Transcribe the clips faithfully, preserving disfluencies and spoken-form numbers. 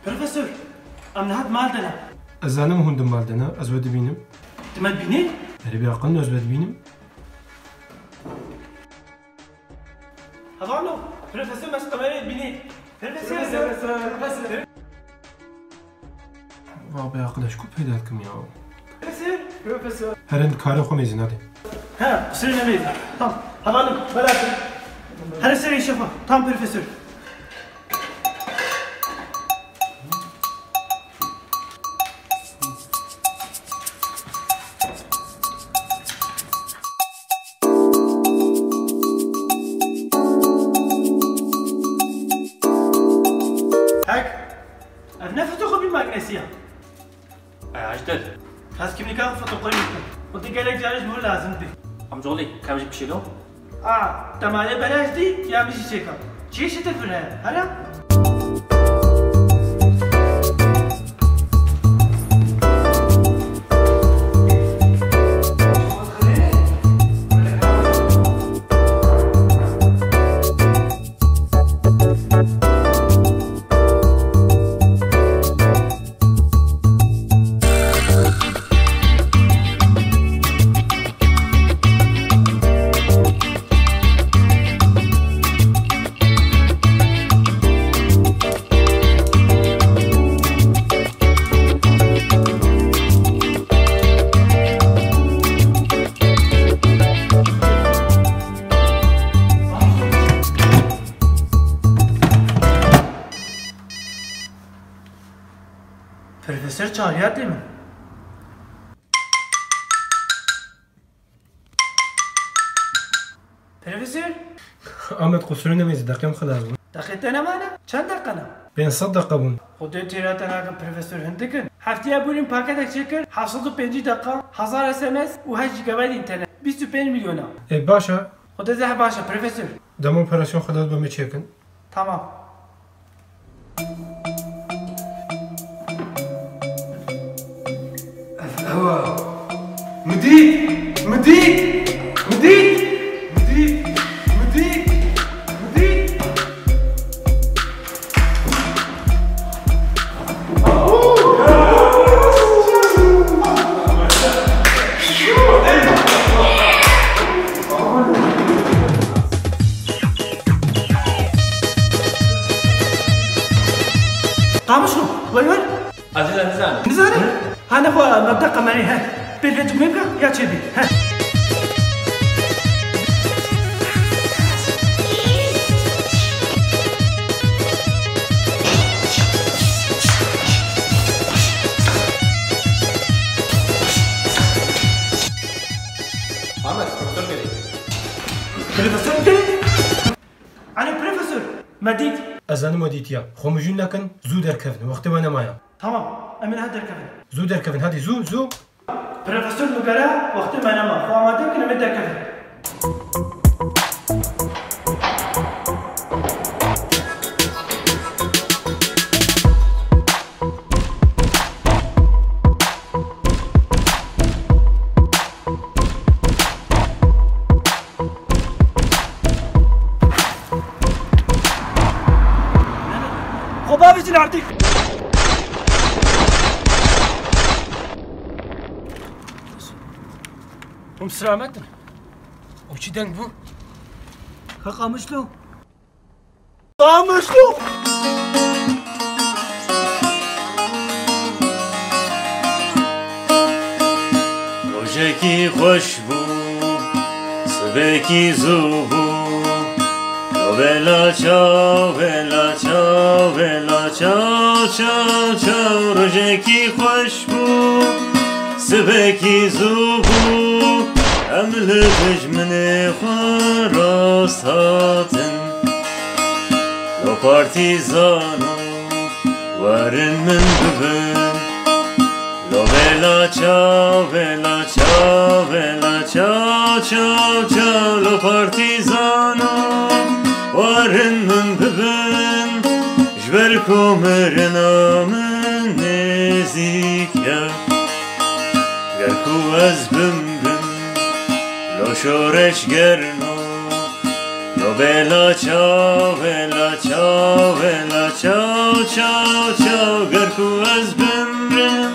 Profesor, em niha di mal de ne. Ez zanim hûn di mal de ne, ez we dibînim. Tu me dibînî? Erê, bêaqil ne, ez we dibînim. Hevalno, profesor me ji kamerayê dibînî. Profesor, profesor, profesor. Va bêaqil, ez ku peyda dikim ya. Profesor. Profesor. Here, karê xwe mêzin, hadi. He, qusirê nemêzin. Tamam. Hevalno, bela. Here serê şefa. Tamam, profesor. Hek, ev ne fotokopî makinesî ya? E, Ecded. Ez kimlîka xwe fotokopî bikim. Û tu gelek carî ji min lazim bî. Amcoxlî, ka em jî bişêlo? A, te malê belaş dî, ya min jî çêka. Çi işê te tune ye? Here? Profesor çağırıyor değil mi? Profesor? Ahmet, qusûrê nemêzî, deqê min xilas bûn. Deqê te nemane? Çend deqe ne? Pênc sed deqe bûn. Xwedê têra te nakin, profesor, hindik in. Heftiya bûrîn paketek çêkir, heft sed û pêncî deqa, hezar S M S û heşt gigabayt înternet, bîst û pênc milyona. Ê, baş e. Xwedê zehf baş e, profesor. Dema operasyon xilas be, me çêkin. Tamam. Ev ew e. Min dît! Min dît! Min dît! Min dît! Min dît! Min dît! Qamişlo, wey wey. Ezîz, ez nizanim. Nizanim? He? Hane xwe mebda kamerê he. Pêl vê dibimê bika ya çêbî. He. Ahmet, profesor gelê. Profesor gelê? Alo, profesor, me dît. Ez zanim we dîtiya. Xwe mijûl nekin, zû derkevin. Wextê we nemaye. Tamam, em ê niha derkevin. Zû derkevin, hadi zû, zû. Profesor, nûgera, wextê me nema. Xwe amade kin, em ê derkevin. Xwe bavêjin erdî. Hûn bi selamet in. O çi deng bû? Ka Qamişlo. Qamişlo! Rojekî xweş bû. Sibekî zû bû. Lo bela çaw, bela çaw, bela çaw, çaw, çaw. Rojekî xweş bû. Sibekî zû bû. Em li dijminê xwe rast hatin. Lo partîzano, werin min bibin. Lo bela çaw, bela çaw, bela çaw, çaw, çaw. Lo partîzano, werin min bibin. Ji ber ku mirina min nêzîk e. Ger ku ez bimrim, lo şoreş gerno. Lo bela çaw, bela çaw, bela çaw, çaw, çaw. Ger ku ez bimrim,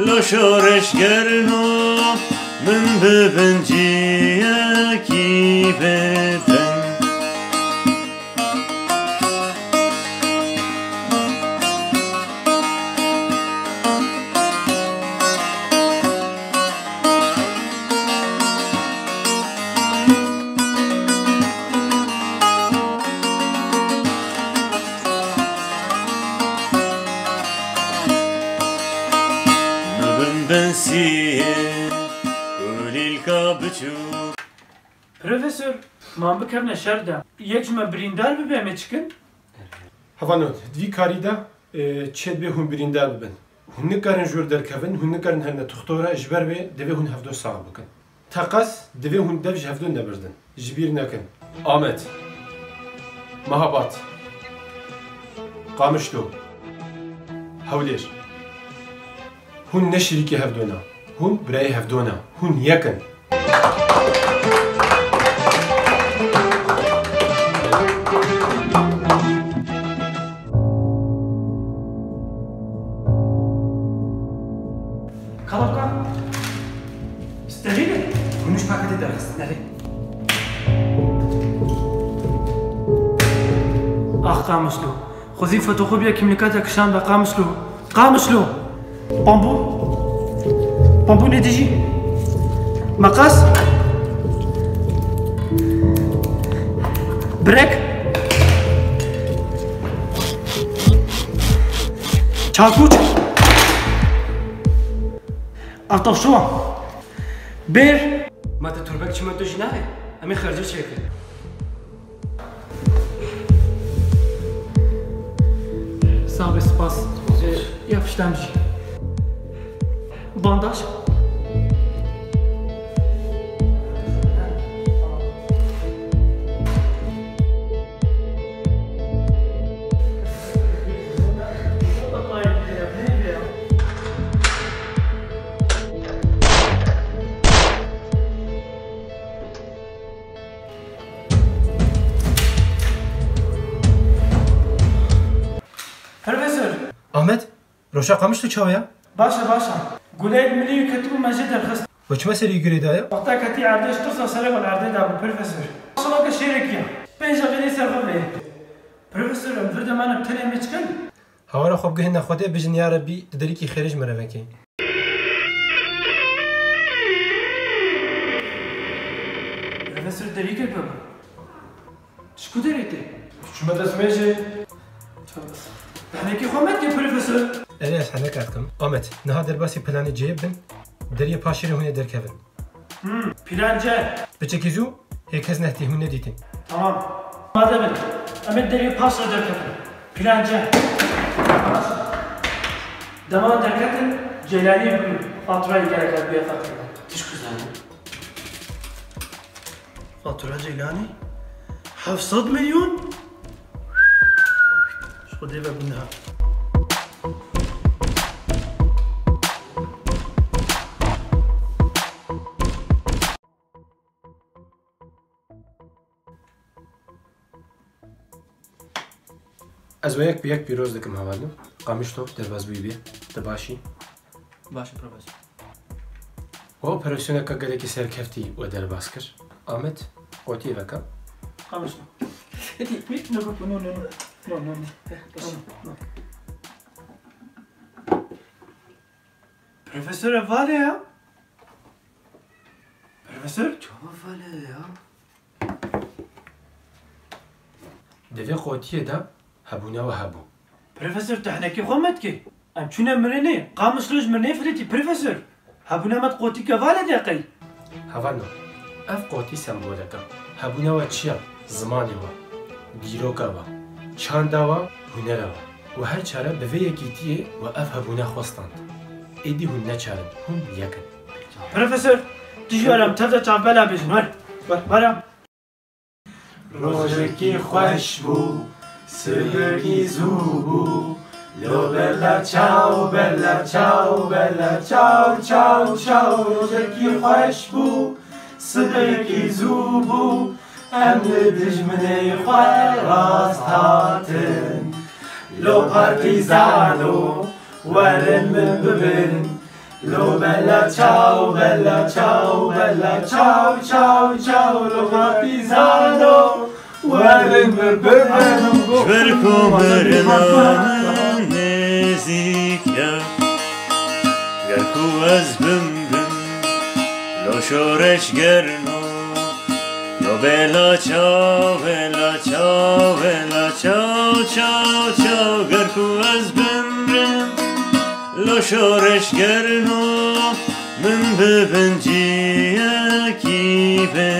lo şoreş gerno, min bibin ciyekî bêdeng. Nibin bin siyê, kulîlka biçûk. Profesor, man bikevne şer de. Yek ji me birîndar bibe, em ê çikin? Hevalno, di vî karî de, e, çêdibê hûn birîndar bibin. Hûn nikarin jor derkevin, hûn nikarin herine tuxtora, ji ber wê divê hûn hevdo sax bikin. Teqez divê hûn dev ji hevdo nebirdin. Ji bîr nekin. Amed. Mehabat. Qamişlo. Hewlêr. Hûn ne şirîkê hevdona. Hûn birayê hevdona. Hûn yek in. Kalabka. Sterîl e. Hûn ji paketê derxistin. Erê. Ax Qamişlo. Xwezî fotokopiya kîmlîka te kişand be Qamişlo. Qamişlo. Bambû. Bambû nedijî. Meqas. Birek. Çakûç. Artavşuwa. Bêr. Ma te turbek çimento jî nayê? Em ê xercê çêkin. Sax be, spas. Ee, ya piştem jî. Bandaj. Profesor! Ahmet, roşa Qamişlo çawa ya? Baş e, baş e. Guleyek milî wî ketibû, me jê derxist. We çima serî wî girê daye? Wexta ketî erdê, ji tirsa serê xwe li erdê dabû, profesor. Maşallah ke şêrekî ye. Pênc deqîqê ser xwe bê. Profesor, em vir de me ne bi tenê, em ê çikin? Hawara xwe bigihîne Xwedê, bijin ya Rebbî, tu derîkî xêrê ji me re veke. Profesor, derîkek vebû. Tu ji ku derê tê? Çûme destmêjê. Henekê xwe me dike, profesor. Erê, ez heneka dikim. Amet, niha derbasî planê ceyê bin, deriyê paşê re hûn ê derkevin. Hmm, plan C. Piçekî zû, hê kes nehtî, hûn nedîtin. Tamam. Madem em ê deriyê paş re derkevin. Plan C. Dema derketin, Ceylanî bû. Faturayê gerek e bûye feqîr. Tişt ku zanî. Fatura Ceylanî? Heft sed milyon? Ji Xwedê ve bû niha. Ez we yek bi yek pîroz dikim hevalno. Qamişlo, derbazbûyî bê. Tu baş î? Baş e, profesor. We operasyoneke gelekî serkeftî we derbas kir. Amet, qotiyê veke. Qamişlo. Eti, mi, no, no, no, no. No, no, no. No, no, no. Profesor, ev vale ya. Profesor? Çawa vale ya? Di vê qotiyê de hebûna we hebû. Profesor, tu henekê xwe me dikê? Em çûne mirinê, qamiş roj mirinê filîtî, profesor. Hebûna me di qotî kevale de qey? Hevalno, ev qotî sembolek e. Hebûna we çi ye? Zimanê we, dîroka we, çanda we, hunera we. Û her çare bi vê yekîtiyê we ev hebûna xwe stand. Êdî hûn ne çar in, hûn yek in. Profesor, tu jî were em tev de çavbela bêjin, were, were, were. Rojekî xweş bû, sibekî zû bû. Lo bella ciao, bella ciao, bella ciao, ciao, ciao. Rojekî xweş bû, sibekî zû bû. Em li dijminê xwe rast hatin. Lo partîzano, werin min bibin. Lo bella ciao, bella ciao, bella ciao, ciao, ciao. Lo partîzano, werin min bibin. Ji ber ku mirina min nêzîk e, ger ku ez bimrim, lo şoreş gerno. Lo bella ciao, bella ciao, bella ciao, ciao, ciao. Ger ku ez bimrim, lo şoreş gerno, min bibin ciyekî bê